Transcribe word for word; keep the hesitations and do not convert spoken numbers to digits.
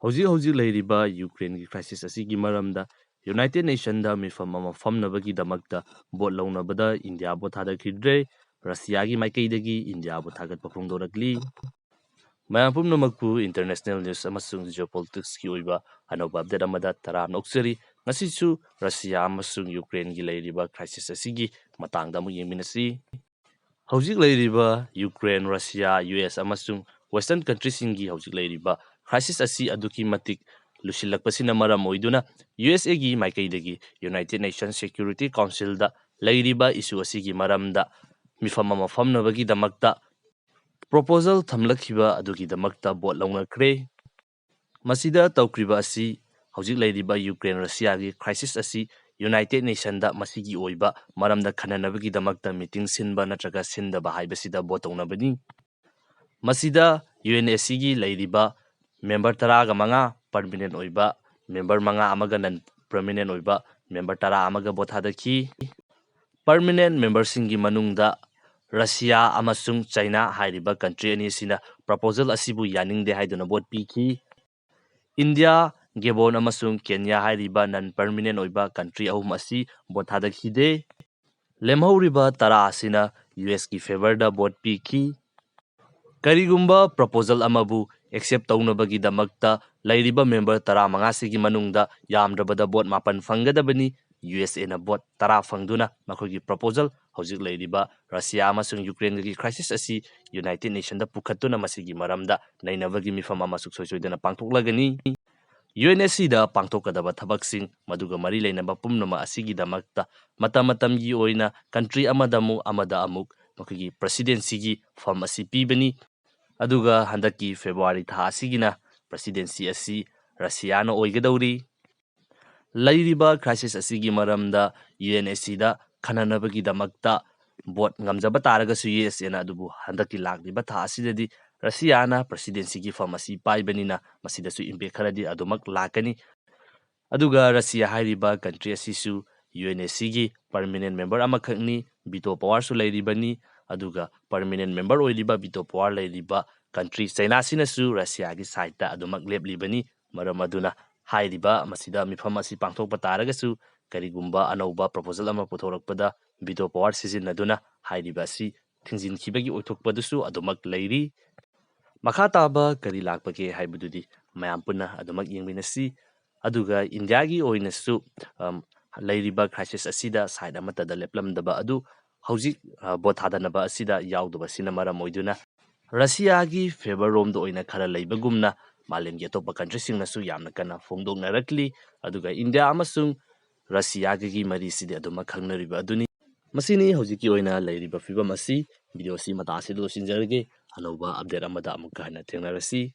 ꯍꯧꯖꯤꯛ ꯍꯧꯖꯤꯛ ꯂꯩꯔꯤꯕ ꯌꯨꯀ꯭ꯔꯦꯟꯒꯤ crisis ꯑꯁꯤꯒꯤ ꯃꯔꯝꯗ United Nationꯗ ꯃꯤꯐꯝ ꯑꯃ ꯐꯝꯅꯕꯒꯤꯗꯃꯛꯇ ꯚꯣꯠ ꯂꯧꯅꯕꯗ ꯏꯟꯗꯤꯌꯥ ꯚꯣꯠ ꯊꯥꯗꯈꯤꯗ꯭ꯔꯦ꯫ ꯔꯁꯤꯌꯥꯒꯤ ꯃꯥꯏꯀꯩꯗꯒꯤ ꯏꯟꯗꯤꯌꯥꯕꯨ ꯊꯥꯒꯠꯄ ꯐꯣꯡꯗꯣꯔꯛꯂꯤ꯫ ꯃꯌꯥꯝ ꯄꯨꯝꯅꯃꯛꯄꯨ international news ꯑꯃꯁꯨꯡ geopoliticsꯀꯤ ꯑꯣꯏꯕ ꯑꯅꯧꯕ update ꯑꯃꯗ ꯇꯔꯥꯝꯅ ꯑꯣꯛꯆꯔꯤ꯫ ꯉꯁꯤꯁꯨ ꯔꯁꯤꯌꯥ ꯑꯃꯁꯨꯡ ꯌꯨꯀ꯭ꯔꯦꯟꯒꯤ ꯂꯩꯔꯤꯕ crisis ꯑꯁꯤꯒꯤ ꯃꯇꯥꯡꯗ ꯑꯃꯨꯛ ꯌꯦꯡꯃꯤꯟꯅꯁꯤ꯫ ꯍꯧꯖꯤꯛ ꯂꯩꯔꯤꯕ ꯌꯨꯀ꯭ꯔꯦꯟ, ꯔꯁꯤꯌꯥ, ꯌꯨ ꯑꯦꯁ ꯑꯃꯁꯨꯡ Western countryꯁꯤꯡꯒꯤ ꯍꯧꯖꯤꯛ ꯂꯩꯔꯤꯕ crisis ꯑꯁꯤ ꯑꯗꯨꯛꯀꯤ ꯃꯇꯤꯛ ꯂꯨꯁꯤꯜꯂꯛꯄꯁꯤꯅ ꯃꯔꯝ ꯑꯣꯏꯗꯨꯅ ꯌꯨ ꯑꯦꯁ ꯑꯦꯒꯤ ꯃꯥꯏꯀꯩꯗꯒꯤ United Nations Security Councilꯗ ꯂꯩꯔꯤꯕ issue ꯑꯁꯤꯒꯤ ꯃꯔꯝꯗ ꯃꯤꯐꯝ ꯑꯃ ꯐꯝꯅꯕꯒꯤꯗꯃꯛꯇ proposal ꯊꯝꯂꯛꯈꯤꯕ ꯑꯗꯨꯒꯤꯗꯃꯛꯇ ꯚꯣꯠ ꯂꯧꯅꯈ꯭ꯔꯦ꯫ ꯃꯁꯤꯗ ꯇꯧꯈ꯭ꯔꯤꯕ ꯑꯁꯤ ꯍꯧꯖꯤꯛ ꯂꯩꯔꯤꯕ ꯌꯨꯀ꯭ꯔꯦꯟ ꯔꯁꯤꯌꯥꯒꯤ crisis ꯑꯁꯤ United Nationꯗ ꯃꯁꯤꯒꯤ ꯑꯣꯏꯕ ꯃꯔꯝꯗ ꯈꯟꯅꯅꯕꯒꯤꯗꯃꯛꯇ meeting ꯁꯤꯟꯕ ꯅꯠꯇ꯭ꯔꯒ ꯁꯤꯟꯗꯕ ꯍꯥꯏꯕꯁꯤꯗ ꯚꯣꯠ ꯇꯧꯅꯕꯅꯤ꯫ ꯃꯁꯤꯗ ꯌꯨ ꯑꯦꯟ ꯑꯦꯁ ꯁꯤꯒꯤ ꯂꯩꯔꯤꯕ member ꯇꯔꯥꯒ ꯃꯉꯥ, permanent ꯑꯣꯏꯕ member ꯃꯉꯥ ꯑꯃꯒ non permanent ꯑꯣꯏꯕ member ꯇꯔꯥ ꯑꯃꯒ ꯚꯣꯠ ꯊꯥꯗꯈꯤ꯫ Permanent memberꯁꯤꯡꯒꯤ ꯃꯅꯨꯡꯗ ꯔꯁꯤꯌꯥ ꯑꯃꯁꯨꯡ ꯆꯥꯏꯅꯥ ꯍꯥꯏꯔꯤꯕ country ꯑꯅꯤ ꯑꯁꯤꯅ proposal ꯑꯁꯤꯕꯨ ꯌꯥꯅꯤꯡꯗꯦ ꯍꯥꯏꯗꯨꯅ ꯚꯣꯠ ꯄꯤꯈꯤ꯫ ꯏꯟꯗꯤꯌꯥ, ꯒꯦꯕꯣꯟ ꯑꯃꯁꯨꯡ ꯀꯦꯟꯌꯥ ꯍꯥꯏꯔꯤꯕ non permanent ꯑꯣꯏꯕ country ꯑꯍꯨꯝ ꯑꯁꯤ ꯚꯣꯠ ꯊꯥꯗꯈꯤꯗꯦ꯫ ꯂꯦꯝꯍꯧꯔꯤꯕ ꯇꯔꯥ ꯑꯁꯤꯅ ꯌꯨ ꯑꯦꯁꯀꯤ favourꯗ ꯚꯣꯠ ꯄꯤꯈꯤ꯫ ꯀꯔꯤꯒꯨꯝꯕ proposal ꯑꯃꯕꯨ accept ꯇꯧꯅꯕꯒꯤꯗꯃꯛꯇ ꯂꯩꯔꯤꯕ member ꯇꯔꯥꯃꯉꯥꯁꯤꯒꯤ ꯃꯅꯨꯡꯗ ꯌꯥꯝꯗ꯭ꯔꯕꯗ ꯚꯣꯠ ꯃꯥꯄꯟ ꯐꯪꯒꯗꯕꯅꯤ꯫ ꯌꯨ ꯑꯦꯁ ꯑꯦꯅ ꯚꯣꯠ ꯇꯔꯥ ꯐꯪꯗꯨꯅ ꯃꯈꯣꯏꯒꯤ proposal, ꯍꯧꯖꯤꯛ ꯂꯩꯔꯤꯕ ꯔꯁꯤꯌꯥ ꯑꯃꯁꯨꯡ ꯌꯨꯀ꯭ꯔꯦꯟꯒꯤ crisis ꯑꯁꯤ United Nationꯗ ꯄꯨꯈꯠꯇꯨꯅ ꯃꯁꯤꯒꯤ ꯃꯔꯝꯗ ꯅꯩꯅꯕꯒꯤ ꯃꯤꯐꯝ ꯑꯃ ꯁꯨꯡꯁꯣꯏ ꯁꯣꯏꯗꯅ ꯄꯥꯡꯊꯣꯛꯂꯒꯅꯤ꯫ ꯌꯨ ꯑꯦꯟ ꯑꯦꯁ ꯁꯤꯗ ꯄꯥꯡꯊꯣꯛꯀꯗꯕ ꯊꯕꯛꯁꯤꯡ, ꯃꯗꯨꯒ ꯃꯔꯤ ꯂꯩꯅꯕ ꯄꯨꯝꯅꯃꯛ ꯑꯁꯤꯒꯤꯗꯃꯛꯇ ꯃꯇꯝ ꯃꯇꯝꯒꯤ ꯑꯣꯏꯅ country ꯑꯃꯗ ꯑꯃꯨꯛ, ꯑꯃꯗ ꯑꯃꯨꯛ ꯃꯈꯣꯏꯒꯤ presidencyꯒꯤ form ꯑꯁꯤ ꯄꯤꯕꯅꯤ꯫ ꯑꯗꯨꯒ ꯍꯟꯗꯛꯀꯤ February ꯊꯥ ꯑꯁꯤꯒꯤꯅ presidency ꯑꯁꯤ ꯔꯁꯤꯌꯥꯅ ꯑꯣꯏꯒꯗꯧꯔꯤ꯫ ꯂꯩꯔꯤꯕ crisis ꯑꯁꯤꯒꯤ ꯃꯔꯝꯗ ꯌꯨ ꯑꯦꯟ ꯑꯦꯁ ꯁꯤꯗ ꯈꯟꯅꯅꯕꯒꯤꯗꯃꯛꯇ ꯚꯣꯠ ꯉꯝꯖꯕ ꯇꯥꯔꯒꯁꯨ ꯌꯨ ꯑꯦꯁ ꯑꯦꯅ ꯑꯗꯨꯕꯨ ꯍꯟꯗꯛꯀꯤ ꯂꯥꯛꯂꯤꯕ ꯊꯥ ꯑꯁꯤꯗꯗꯤ ꯔꯁꯤꯌꯥꯅ presidencyꯒꯤ form ꯑꯁꯤ ꯄꯥꯏꯕꯅꯤꯅ ꯃꯁꯤꯗꯁꯨ impact ꯈꯔꯗꯤ ꯑꯗꯨꯃꯛ ꯂꯥꯛꯀꯅꯤ꯫ ꯑꯗꯨꯒ ꯔꯁꯤꯌꯥ ꯍꯥꯏꯔꯤꯕ country ꯑꯁꯤꯁꯨ ꯌꯨ ꯑꯦꯟ ꯑꯦꯁ ꯁꯤꯒꯤ permanent member ꯑꯃꯈꯛꯅꯤ, veto powerꯁꯨ ꯂꯩꯔꯤꯕꯅꯤ꯫ ꯑꯗꯨꯒ permanent member ꯑꯣꯏꯔꯤꯕ, veto power ꯂꯩꯔꯤꯕ ꯀꯟꯇ꯭ꯔꯤ ꯆꯩꯅꯥꯁꯤꯅꯁꯨ ꯔꯁꯤꯌꯥꯒꯤ ꯁꯥꯏꯠꯇ ꯑꯗꯨꯃꯛ ꯂꯦꯞꯂꯤꯕꯅꯤ꯫ ꯃꯔꯝ ꯑꯗꯨꯅ ꯍꯥꯏꯔꯤꯕ ꯃꯁꯤꯗ ꯃꯤꯐꯝ ꯑꯁꯤ ꯄꯥꯡꯊꯣꯛꯄ ꯇꯥꯔꯒꯁꯨ ꯀꯔꯤꯒꯨꯝꯕ ꯑꯅꯧꯕ ꯄ꯭ꯔꯣꯄꯣꯖꯦꯜ ꯑꯃ ꯄꯨꯊꯣꯔꯛꯄꯗ ꯚꯤꯇꯣ ꯄꯋꯥꯔ ꯁꯤꯖꯤꯟꯅꯗꯨꯅ ꯍꯥꯏꯔꯤꯕ ꯑꯁꯤ ꯊꯤꯡꯖꯤꯟꯈꯤꯕꯒꯤ ꯑꯣꯏꯊꯣꯛꯄꯗꯨꯁꯨ ꯑꯗꯨꯃꯛ ꯂꯩꯔꯤ꯫ ꯃꯈꯥ ꯇꯥꯕ ꯀꯔꯤ ꯂꯥꯛꯄꯒꯦ ꯍꯥꯏꯕꯗꯨꯗꯤ ꯃꯌꯥꯝ ꯄꯨꯟꯅ ꯑꯗꯨꯃꯛ ꯌꯦꯡꯃꯤꯟꯅꯁꯤ꯫ ꯑꯗꯨꯒ ꯏꯟꯗꯤꯌꯥꯒꯤ ꯑꯣꯏꯅꯁꯨ, ꯑꯝ, ꯂꯩꯔꯤꯕ ꯀ꯭ꯔꯥꯏꯁꯤꯁ ꯑꯁꯤꯗ ꯁꯥꯏꯠ ꯑꯃꯠꯇꯗ ꯂꯦꯞꯂꯝꯗꯕ ꯑꯗꯨ ꯍꯧꯖꯤꯛ, ꯑ, ꯚꯣꯠ ꯊꯥꯗꯅꯕ ꯑꯁꯤꯗ ꯌꯥꯎꯗꯕꯁꯤꯅ ꯃꯔꯝ ꯑꯣꯏꯗꯨꯅ ꯔꯁꯤꯌꯥꯒꯤ ꯐꯦꯚꯔ ꯔꯣꯝꯗ ꯑꯣꯏꯅ ꯈꯔ ꯂꯩꯕꯒꯨꯝꯅ ꯃꯥꯂꯦꯝꯒꯤ ꯑꯇꯣꯞꯄ ꯀꯟꯇ꯭ꯔꯤꯁꯤꯡꯅꯁꯨ ꯌꯥꯝꯅ ꯀꯟꯅ ꯐꯣꯡꯗꯣꯛꯅꯔꯛꯂꯤ꯫ ꯑꯗꯨꯒ ꯏꯟꯗꯤꯌꯥ ꯑꯃꯁꯨꯡ ꯔꯁꯤꯌꯥꯒꯤ ꯃꯔꯤꯁꯤꯗꯤ ꯑꯗꯨꯃꯛ ꯈꯪꯅꯔꯤꯕ ꯑꯗꯨꯅꯤ꯫ ꯃꯁꯤꯅꯤ ꯍꯧꯖꯤꯛꯀꯤ ꯑꯣꯏꯅ ꯂꯩꯔꯤꯕ ꯐꯤꯕꯝ ꯑꯁꯤ꯫ ꯚꯤꯗꯤꯑꯣ ꯑꯁꯤ ꯃꯇꯥꯡ ꯑꯁꯤꯗ ꯂꯣꯏꯁꯤꯟꯖꯔꯒꯦ꯫ ꯑꯅꯧꯕ ꯑꯞꯗꯦꯠ ꯑꯃꯗ ꯑꯃꯨꯛꯀ ꯍꯟꯅ ꯊꯦꯡꯅꯔꯁꯤ꯫